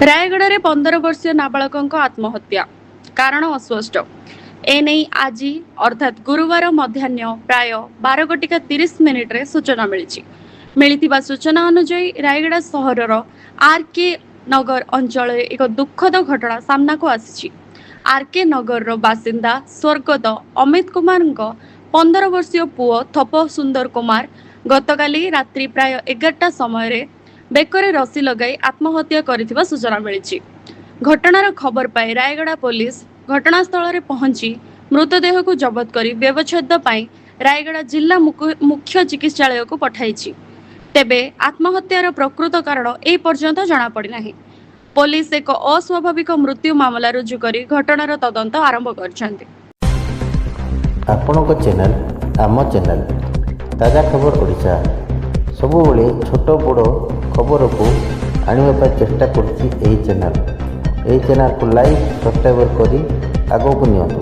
ରାୟଗଡ଼ାରେ 15 ବର୍ଷୀୟ ନାବାଳକଙ୍କ ଆତ୍ମହତ୍ୟା କାରଣ ଅସ୍ପଷ୍ଟ। ଏନେଇ ଆଜି ଅର୍ଥାତ୍ ଗୁରୁବାର ମଧ୍ୟାହ୍ନ ପ୍ରାୟ 12 ଘଟିକା 30 ମିନିଟରେ ସୂଚନା ମିଳିଛି। ମିଳିଥିବା ସୂଚନା ଅନୁଯାୟୀ, ରାୟଗଡ଼ା ସହରର ଆର୍ କେ ନଗର ଅଞ୍ଚଳରେ ଏକ ଦୁଃଖଦ ଘଟଣା ସାମ୍ନାକୁ ଆସିଛି। ଆର୍ କେ ନଗରର ବାସିନ୍ଦା ସ୍ୱର୍ଗତ ଅମିତ କୁମାରଙ୍କ 15 ବର୍ଷୀୟ ପୁଅ ଥପ ସୁନ୍ଦର କୁମାର ଗତକାଲି ରାତ୍ରି ପ୍ରାୟ 11ଟା ସମୟରେ ବେକରେ ରସି ଲଗାଇ ଆତ୍ମହତ୍ୟା କରିଥିବା ସୂଚନା ମିଳିଛି। ଘଟଣାର ଖବର ପାଇ ରାୟଗଡ଼ା ପୋଲିସ ଘଟଣାସ୍ଥଳରେ ପହଞ୍ଚି ମୃତଦେହକୁ ଜବତ କରି ବ୍ୟବଚ୍ଛେଦ ପାଇଁ ରାୟଗଡ଼ା ଜିଲ୍ଲା ମୁଖ୍ୟ ଚିକିତ୍ସାଳୟକୁ ପଠାଇଛି। ତେବେ ଆତ୍ମହତ୍ୟାର ପ୍ରକୃତ କାରଣ ଏ ପର୍ଯ୍ୟନ୍ତ ଜଣାପଡ଼ିନାହିଁ। ପୋଲିସ ଏକ ଅସ୍ୱାଭାବିକ ମୃତ୍ୟୁ ମାମଲା ରୁଜୁ କରି ଘଟଣାର ତଦନ୍ତ ଆରମ୍ଭ କରିଛନ୍ତି। ଆପଣଙ୍କ ଚ୍ୟାନେଲ୍, ଆମ ଚ୍ୟାନେଲ୍, ତାଜା ଖବର ଓଡ଼ିଶା, ସବୁବେଳେ ଛୋଟ ବଡ଼ ଖବରକୁ ଆଣିବା ପାଇଁ ଚେଷ୍ଟା କରୁଛି ଏହି ଚ୍ୟାନେଲ୍। ଏହି ଚ୍ୟାନେଲ୍କୁ ଲାଇକ୍, ସବସ୍କ୍ରାଇବ୍ କରି ଆଗକୁ ନିଅନ୍ତୁ।